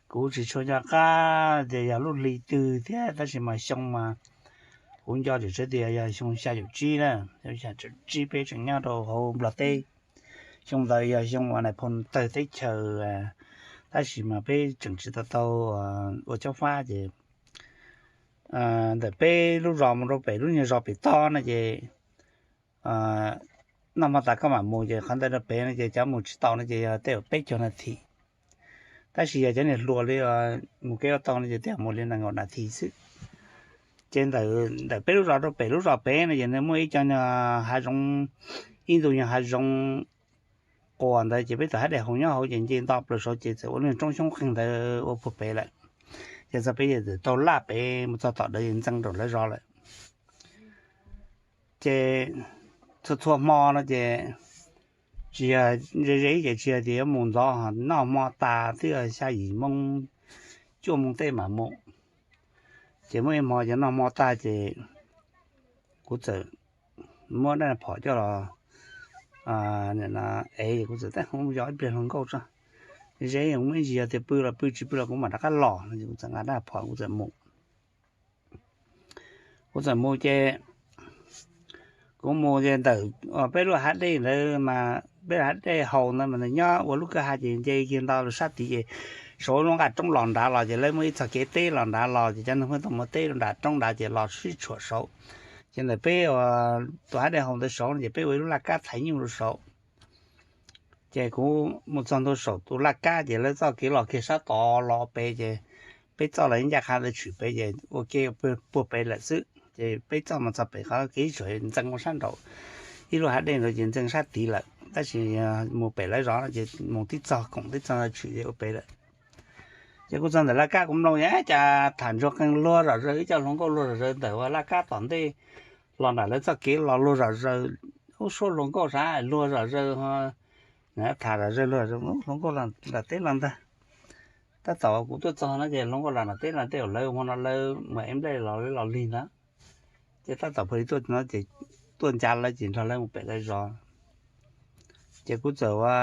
Kuv tsis tshua nco qab tias yog lub hli twg thiab, tab sis mas xyoo mas kuv nco tseem tsawv tias yog xyoo xya caum tsib na, xya caum tsib peb tseem nyob rau hauv Nplog teb. Xyoo ntawd yog xyoo uas nais phoo tawg teb chaws, tab sis mas peb tseem tsis tau tau ua cob fab ces ntawm peb lub zos mus rau pem lub nyuag zos pem toj no ces noj hmo tas koj mam mus ces qhov ntawd rau pem no ces cov mus tsis tau no ces yog tej peb caug nas this. Tab sis yog cov niag hluas li mus kev ua tau no ces tej mus li nees nkaum nas this xwb. Ces ntawm peb lub zos rau pem lub zos pem no ces nws muaj ib co nyuag hav zoov, ib ntu nyuag hav zoov quas ntawd ces peb tus hav dej haus nyob hauv ces nce nto plaws saud ces txawm ua lub roob xyoob qeeg ntawd ua puag pem lawm. Ces txog peb txawm taug laj pem mus txog tom ntawd ntxeev rau lawv zos lawm. Ces txhua txhua hmo no ces tsis yog ze ze ces tsis yog tias yuav mus ntxov, noj hmo tas twb yog xya yim moo cuaj moo tej mam mus. Ces muaj ib hmo ces noj hmo tag ces kuv txawm muab dab phom coj los ev, kuv txawm tab hov yog ib pliag hluas nkauj tso, ze muaj ib ntsis yog tias pw los pw, tsis pw los kuv mam rov qab los no es kuv txawm nqa dab phom kuv txawm mus. Kuv txawm mus ces kuv mus ces ntawm peb lub hav dej ntawd mas peb lub hav dej haus ntawd mas nws nyob ua lub kwj ha ces nce kiag nto rau sab tid ces saud lub nqaj roob los nrad los ces lawv muaj ib txoj kev teb los nrad los ces cov neeg pheej tuaj mus teb rau nram roob nrad ces los sib tshuam saud. Ces ntawm peb tus hav dej haus ntawd saud no ces peb ua ib lub laj kab thaiv nyuj rau saud. Ces kuv mus txog ntua saum tus laj kab ces lawv txoj kev los kiag sab tod los pem ces peb txoj los ncaj qha ntawd tshwm pem ces ua ke puag pem lawm xwb. Ces peb txoj mus txog pem qhov kev tshwm ntxeev ua sab nraum ib lub hav dej nraud ces ntxeev sab tid lawm, tab sis mus pem lawv zos no ces mus tib txog koom tib txog ntawd tshwm ces ua pem lawm. Ces kuv txog ntawm laj kab kuv mloog cas tham ntsuag qees luag zom zaws, ib co hluas nkauj luag zom zaws ntawm ua laj kab tom ntej los nram lawv txoj kev los luag zom zaws. Ub, suab hluas nkauj sav luag zom zaws, tham zom zaws luag zom zaws, hluas nkauj los nram teb los ntag. Tab tom kuv tuaj txog no ces hluas nkauj los nram teb los tej zaum lawv hmo no lawv mus ev nplej los los lig ntag. Ces tab tom pw li tuaj no ces tuaj ncav lawv ces nrog lawv mus pem lawv zos. Ces kuv txawm ua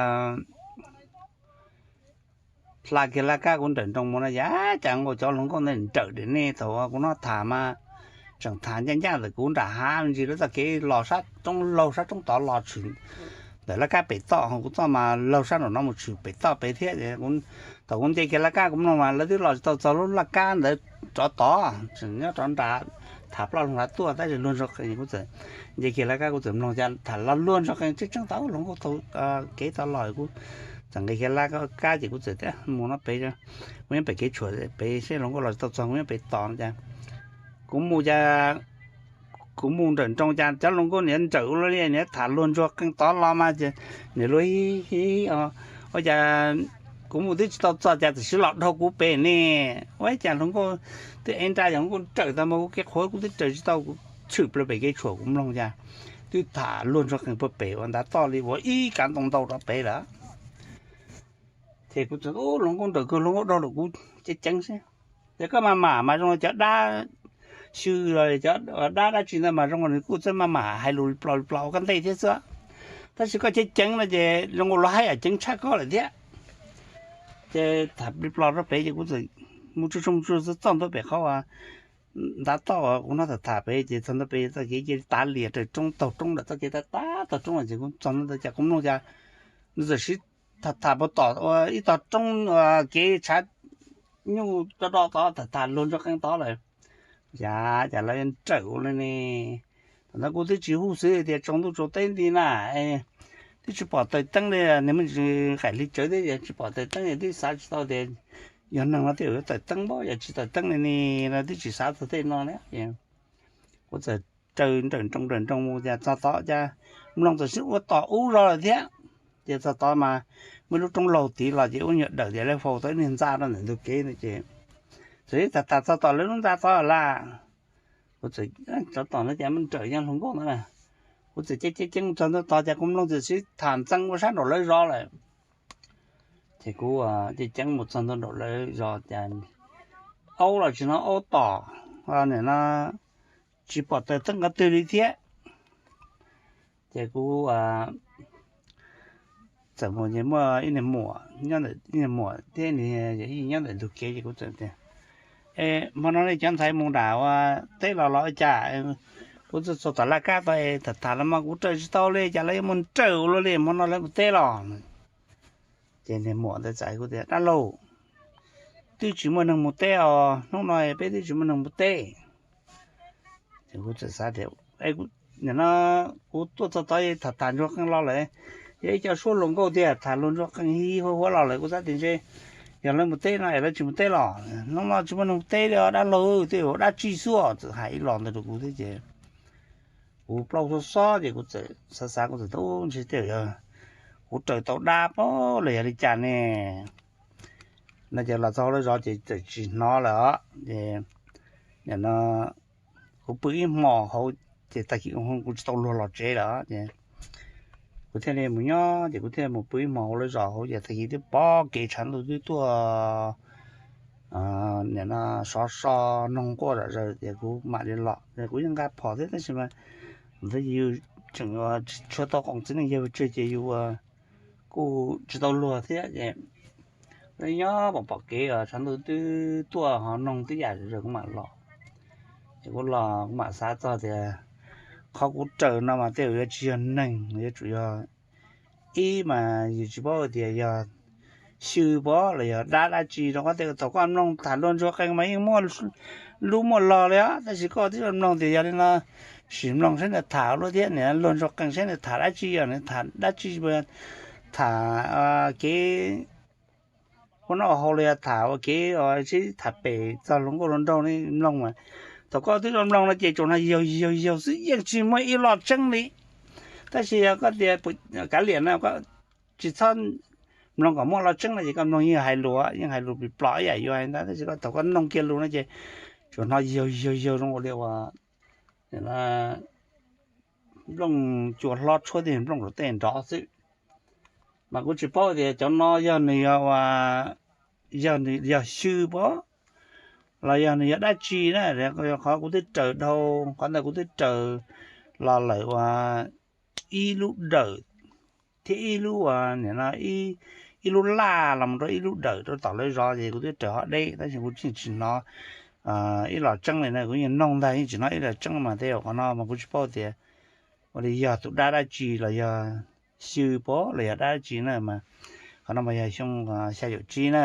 hla kiag laj kab kuv nrawm nroos mus no cas nkaus cov hluas nkauj ntawd nrawm dam nej thaum kuv no tham mas tseem tham ncaj ncaj ntawm kuv nram hav me ntsis lawv txoj kev los sab roob laug sab roob tod los tshwm ntawm laj kab pem toj, kuv txoj mas laug sab nraum no mus tshwm pem toj pem thiab. Thaum kuv nce kiag laj kab kuv mloog mas lawv twb los tsis tau txog lub laj kab ntawd rov tod, tseem nyob rov nram, tham ploj loo nrad tuaj tab sis luag ntsuag qees. Kuv txawm nce kiag laj kab kuv txawm mloog cas tham los luag ntsuag qees tseeb tseeb tau hluas nkauj tau kev tod los. Kuv txawm nqis kiag laj kab ces kuv txawm tias mus no pem, kuv nyob pem kev tshuam pem seb hluas nkauj los tsis tau txog kuv nyob pem tos no cas kuv mus cas kuv mus nrawm nroos cas cov hluas nkauj niaj nrawm ua luaj li niaj tham luag ntsuag qees tod los mas ces niaj luag hi hi, ua cas kuv mus twb tsis tau txog cas tam sim los dhau kuv pem ne. Ua cas hluas nkauj twb ev nra yog hluas nkauj nrawm tag mas kuv kev qhuav kuv twb raws tsis tau, kuv tshwm plaws pem kev tshuam kuv mloog cas twb tham luag ntsuag qees puag pem ua ntav toj li ua ib kav ntoo ntau rov pem lawm. Ces kuv txawm, hluas nkauj nrawm kawg, hluas nkauj dhau lawm kuv ceev ceev xwb. Ces koj maj mam mas zoo li cov dab xyw los cov dab dab tsi ntawd mas zoo li nws kuj txawj maj mam hais lus li plos li plos ua koj ntej thiab xwb. Tab sis koj ceev ceev no ces zoo li luag haj yam ceev tshaj koj lawm thiab. Ces tham li plos rau pem ces kuv txawm mus tsuj tsuj mus tsuj txog ntua pem qhov uas ntav toj uas kuv hnov tham tham pem ces txog ntua pem txoj kev cia li tav lias raws roob taug roob lawm, txoj kev tav tav taug roob lawm ces kuv txog ntua ntawd cas kuv mloog cas nws txawm sib tham tham puag tom ua ib tog roob kev tshav nyuj do do tod tham tham luag ntsuag qees tod lawm. Cas cas lawv nrawm ua luaj li ne. Thaum ntawd kuv twb tsis hub xwb tias tsaus ntuj tsaus teb nti na, twb tsis pom taws teeb li, niag me ntsis qaim hli tsawv thiab tsis pom taws teeb, twb xav tsis tau tias yog neeg no tej zaum yuav tawm teeb npaum, yog tsis tawm teeb li ne no twb tsis xav txog tej no na. Kuv txawm raws nrawm nroos nrawm nroos mus cas txog tod cas mloog txawm sib ua tom ub zog lawm thiab. Ces txog tod mas muaj ib lub roob laug tid los ces ua nyuag dawm tias lawv faus tau ib niag ntxa rau ntawm ntug kev no ces txawm sib tham tham txog tom lawv lub ntxa tod lawm. Kuv txawm, rov tom no cas muaj nrawm yog hluas nkauj ntawd na. Kuv txawm ceev ceev ceev mus txog ntua tod cas kuv mloog txawm sib tham ntxeev ua sab nraum lawv zos lawm. Ces kuv ceev ceev mus txog ntua nraum lawv zos cas aub los tsis hnov aub tom, nim no tsis pom taws teeb qhov twg li thiab. Ces kuv txawm mus ces muaj ib niag muam, ib niag muam thiab nws yawm yij nyob ntawm ntug kev ces kuv txawm tias, E, hmo no nej cov ntxhais mus nram ua teb los los ua cas? Kuv txog tom laj kab tod es tham tham los mas kuv raws tsis tau li, cas lawv yuav mus raws ua luaj li, hmo no lawv mus teb los? Ces niag muam ntawd txawm hais kuv tias, Dab laug, twb tsis muaj neeg mus teb os, hnub no peb twb tsis muaj neeg mus teb. Ces kuv txawm xav tias, Nim no kuv tuaj txog tod tham tham ntsuag qees los lawm, yog ib co suab hluas nkauj tiag, tham luag ntsuag qees hi hi huab huab los lawm, kuv xav tias ntshe yog lawv mus teb no es lawv tsis mus teb los, hnub no tsis muaj neeg mus teb li os dab laug, twb yuav dab tsi xwb os. Txawm hais ib los ntawd rau kuv thiab ces kuv plaub xob xob ces kuv txawm xav xav, kuv txawm tias, Ub, ntshe tej zaum yog kuv raws tau dab pob los yog li cas ne? No ces los txog hauv lawv zos ces txawm tsis hnov lawm os. Ces nim no kuv pw ib hmos hauv ces tag kis kuv tsis tau luag los tsev lawm ces kuv thiaj li mus nyob, ces kuv thiaj mus pw ib hmos hauv lawv zos hauv ces tag kis twb pom kev tshav ntuj twb tuaj, nim no sov so noog quaj zom zaws ces kuv mam li los. Kuv yeej nqa phom thiab tab sis mas ntawd yus tseem tsis tshua tau qoom txiv neej yawg tseg ces yus kuj tsis tau luag thiab ces nyob pom pom kev tshav ntuj twb tuaj ho noog twb yam zom zaws kuv mam los. Ces kuv los kuv mam xav txog tias qhov kuv raws no mas tej zaum yuav tsis yog neeg, yuav tsum yog ib mas yus tsis paub tias yog xyw pob los yog dab dab tsi rau qhov tias thaum koj mloog tham luag ntsuag qees mas yeej muaj lub muaj lo li os, tab sis koj twb mloog tias yog li no, sim mloog saib nws tham luaj thiab, nws luag ntsuag qees saib nws tham dab tsi, yog nws tham dab tsi, tham kev ua noj ua haus los yog tham ua kev sib tham pem txog hluas nkauj hluas nraug ne mloog mas. Thaum koj twb mloog no ces tsuas hnov yaug yaug yaug xwb, yeej tsis muaj ib lo tseeb li. Tab sis yog koj tias kav liam no, tsis txhob mloog kom muaj lo tseeb no ces koj mloog yeej hais lus, yeej hais lus plis plos ib yam yuav hais ntag, tab sis koj thaum koj mloog kiag lus no ces tsuas hnov yaug yaug yaug zoo ua li uas nplooj cua hlob tshuab tej nplooj rau tej nrov xwb. Mas kuv tsis paub tias cov no yog nws yog ua, yog nws yog xyw pob los yog nws yog dab tsi na, yog qhov kuv twb raws dhau, qhov ntawd kuv twb raws los lawm ua ib lub dawm thiab ib lub ua, nim no ib lub laj los mus rau ib lub dawm rau tom lawv zos ces kuv twb raws ho deb tab sis kuv tseem tsis hnov ib los tseeb li na, kuv yeej noog ntag yeej tsis hnov ib los tseeb mas tej zaum qhov no mas kuv tsis paub tias ua li yog tus dab dab tsi los yog xyw pob los yog dab dab tsi na mas qhov no mas yog xyoo xya caum tsib na,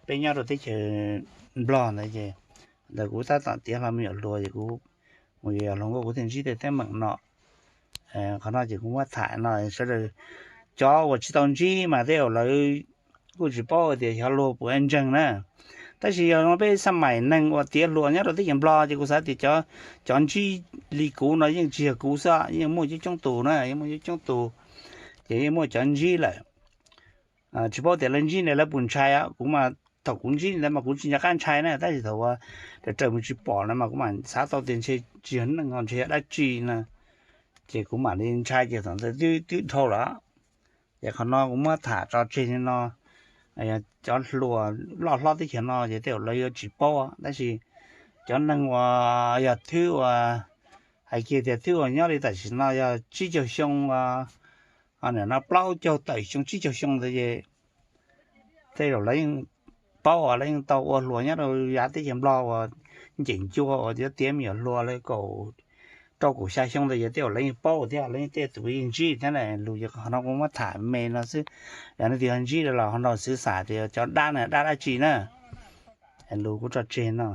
peb nyob rau teb chaws Nplog ntawd ces ntawd kuv tab tom tiav hlo me nyuam hluas ces kuv mus yuav hluas nkauj kuv thiaj ntsib tej teeb meem no. Qhov no ces kuv muab tham no sawv daws, cov uas tsis tau ntsib mas tej zaum lawv kuj tsis paub tias xyov luag puas ntseeg na. Tab sis yog no peb xab mais neeg uas tiav hluas nyob rau teb chaws Nplog ces kuv xav tias cov ntsib li kuv no yeej tsis yog kuv xwb, yeej muaj coob coob tus na, yeej muaj coob coob tus, ces yeej muaj cov ntsib lawm. Tsis paub tias lawv ntsib ne lawv puas ntshai, kuv mas thaum kuv ntsib ntawd mas kuv tsis nco qab ntshai na, tab sis thaum uas raws raws mus tsis pom no mas kuv mam xav tau tias ntshe tsis yog neeg ho ntshe yog dab tsi na, ces kuv mam li ntshai ces thaum ntawd twb dhau lawm. Ces qhov no kuv muab tham tso tseg li no, cov hluas loj hlob teb chaws no ces tej zaum lawv yuav tsis paub, tab sis cov neeg uas yog thwb uas hais kiag tias thwb uas nyob li tam sim no yog tsib caug xyoo, nim no plaub caug tawm xyoo tsib caug xyoo ntawd ces tej zaum lawv yeej paub uas lawv yeej tau ua hluas nyob rau yav teb chaws Nplog uas nceem ncua uas yuav tiav me nyuam hluas li kaum rau kaum xya xyoo ntawd ces tej zaum lawv yeej paub thiab lawv yeej tej tus yeej ntsib thiab na. Lus ces qhov no kuv muab tham me no xwb, yog nej tias ntsib los ho nrog xwv xam tias cov dab na dab dab tsi na. Lus kuv tso tseg no.